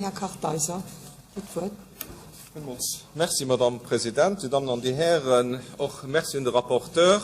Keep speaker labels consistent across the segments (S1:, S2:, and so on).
S1: Här Kartheiser huet d'Wuert.
S2: Villmools Merci, Madamm President, Dir Dammen an Dir Hären. Och Merci un de Rapporteur.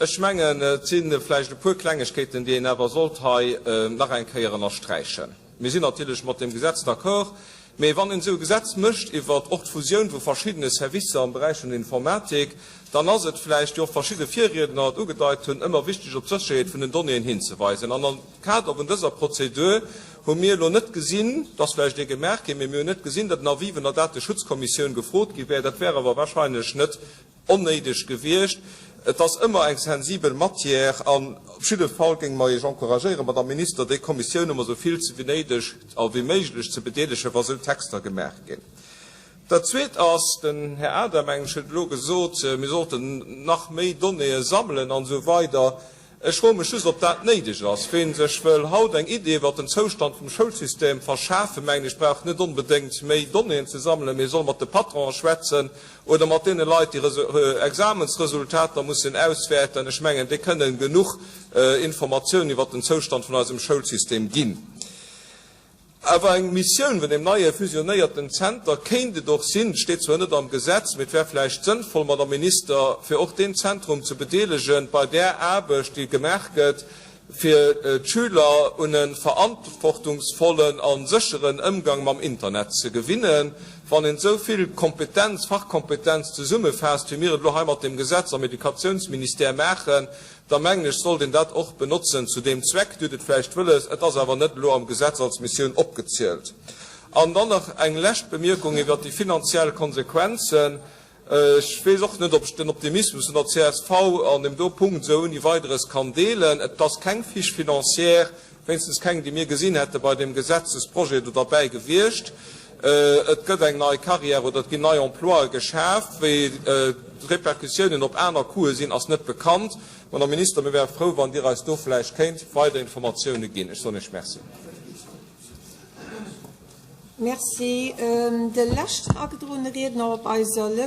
S2: Ech mengen, et si vläicht e puer Klengegkeeten, déi een awer sollt hei nach eng Kéier ënnersträichen. Mir sinn natierlech mat deem Gesetz d'accord, mee wann een esou e Gesetz mécht iwwert och d'Fusioun vu verschiddene Servicer am Beräich vun der Informatik, dann ass et vläicht, wéi och verschidde Virriedner et ugedeit hunn, ëmmer wichteg op d'Sécherheet vun den Donnéeën hinzeweisen. An am Kader vun dëser Prozedur hu mir elo net gesinn, et ass vläicht ee gemaach ginn, mee mir hunn net gesinn, datt en Avis vun der Dateschutzkommissioun gefrot gi wär. Dat wär awer wahrscheinlech net onnéideg gewiescht. Et ass ëmmer eng sensibel Matière an op jidde Fall géinge mer Iech encouragéieren, Madame Minister, déi Kommissioun ëmmer esou vill wéi néideg a wéi méiglech ze bedeelegen, wa sou Texter gemaach ginn. Dat Zweet ass, den Här Adam, mengen ech, huet elo gesot, mir sollten nach méi Donnéeë sammelen an esou weider. Ech froe mech just, ob dat néideg ass. Ween sech wëll haut eng Idee iwwert den Zoustand vum Schoulsystem verschafen, mengen ech, brauch net onbedéngt méi Donnéeën ze sammelen, mee soll mat de Patronen schwätzen oder mat deene Leit, déi Examensresultater mussen auswäerten. Ech mengen, déi kënnen genuch Informatiounen iwwert den Zoustand vun eisem Schoulsystem ginn. Awer eng Missioun vun deem neie fusionéierten Zenter kéint et och sinn, et steet zwar net am Gesetz, mee et wär vläicht sënnvoll, Madame Minister, fir och deen Zentrum ze bedeelegen bei där Aarbecht, déi gemaach gëtt, fir d'Schüler un e verantwortungsvollen a sécheren Ëmgang mam Internet ze gewinnen. Wann een esou vill Kompetenz, Fachkompetenz zesummefaasst, wéi mir et elo hei mat deem Gesetz am Educatiounsministère maachen, da mengen ech, sollt een dat och benotzen zu deem Zweck. Dir hutt et vläicht wëlles, et ass awer net elo am Gesetz als Missioun opgezielt. An dann nach eng lescht Bemierkung iwwert déi finanziell Konsequenzen. Ech weess och net, ob ech den Optimismus vun der csv an deem do Punkt esou ouni Weideres kann deelen. Et ass keng Fiche financière Wéinstens keng, déi mir gesinn hätte bei deem Gesetzesprojet do derbäi gewiescht. Et gëtt eng nei Carrière oder et ginn nei Emploie geschaf. Wéi d'Repercussiounen op aner Coûte sinn, ass net bekannt. Madame Minister, mir wäre frou, wann Dir eis do vläicht kéint weider Informatioune ginn. Ech soen Iech Merci.
S1: Merci. De leschten agedroene Riedner op eiser Lëscht.